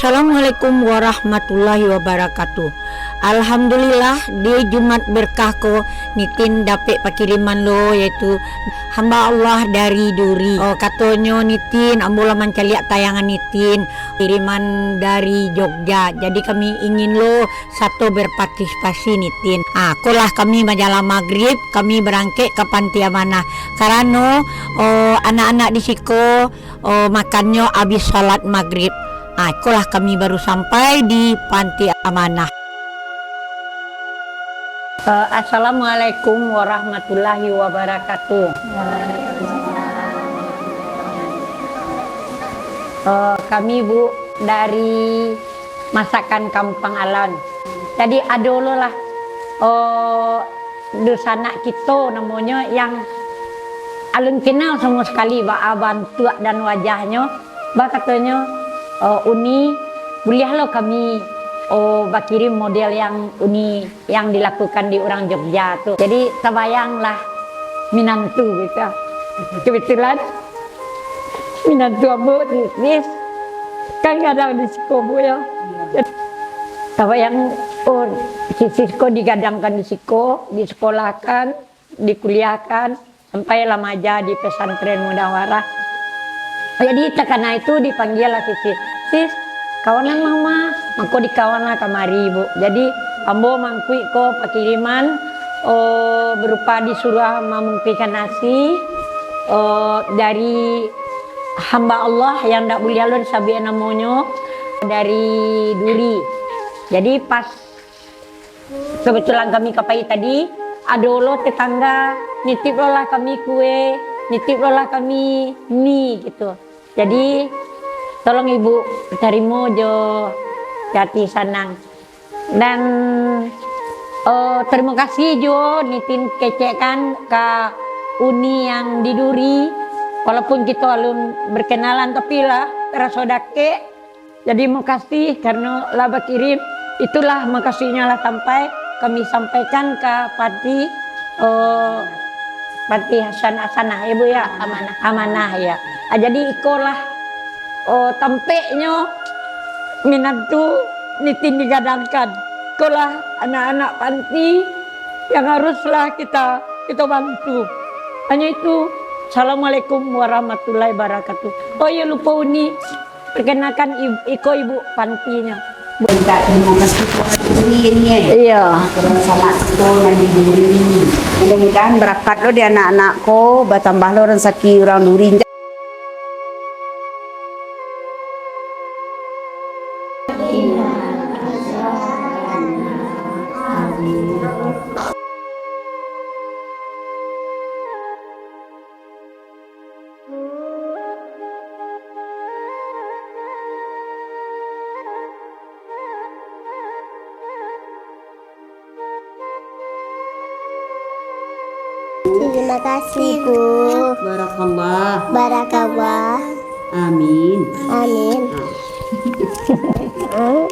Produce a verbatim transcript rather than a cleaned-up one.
Assalamualaikum warahmatullahi wabarakatuh. Alhamdulillah, di Jumat berkah ko, Nitin dapek pakiriman lo, yaitu hamba Allah dari Duri. Oh, katonyo, "Nitin, ambo lah mancaliak tayangan Nitin, kiriman dari Jogja. Jadi kami ingin lo sato berpartisipasi, Nitin." Ah, ko lah kami manjalang magrib, kami barangkek ka Panti Amanah. Karano, oh, anak-anak di siko, oh, makannyo abih salat magrib. Ah, ikolah kami baru sampai di Panti Amanah. Eh, Assalamualaikum warahmatullahi wabarakatuh. Eh, kami, Bu, dari Masakan Kampang Alam. Jadi, ado lo lah, eh, dunsanak kito namonyo yang alun kenal samo sakali, baa bantuak dan wajahnyo, baa katonyo, eh, "Uni, buliah lo kami, oh, bakirim model yang Uni, yang dilakukan di urang Jogja tu." Jadi, tabayanglah minantu gitu. Kebetulan minantu ambo Sisis kan gadang di siko, Bu, yo. Tabayang, oh, Sisis ko digadangkan di siko, disekolahkan, dikuliahkan, sampai remaja di Pesantren Munawarah. Jadi, takana itu dipanggialah Sisis, "Sis, kawanan Mama." Mako dikawanlah kamari, Bu. Jadi, ambo mangkuik ko pakiriman, oh, berupa disuruah mamungkuihkan nasi, oh, dari hamba Allah yang ndak buliah lo disabuik namonyo, dari Duri. Jadi, pas kebetulan kami ka pai tadi, ado lo tetangga, "Nitip lo lah kami kue, nitip lo lah kami mi," gitu. Jadi, tolong Ibu tarimo jo hati sanang. Dan, eh, tarimo kasih juo Nitin kecekkan ka Uni yang di Duri. Walaupun kito alun berkenalan, tapi lah taraso dakek. Jadi, makasih karano lah bakirim. Itulah makasuiknyo lah sampai kami sampaikan ka panti, eh, panti Hasan Hasanah, ya, Bu, ya? Amanah. Amanah, ya. Ah, jadi, ikolah, oh, tampeknyo minantu Nitin digadangkan. Ikolah anak-anak panti yang haruslah kita, kita bantu. Hanya itu. Assalamualaikum warahmatullahi wabarakatuh. Oh, iyo, lupo, Uni. Perkenalkan, ib-, iko ibu pantinyo. Minta terima kasih Tuhan ini, ya. Iya. Kurang sama itu nan di Duri. Mudah-mudahan barakat lo di anak-anak ko, batambah lo rezeki urang Duri. Terima kasih, Bu. Barakallah. Barakallah. Amin. Amin. Ah.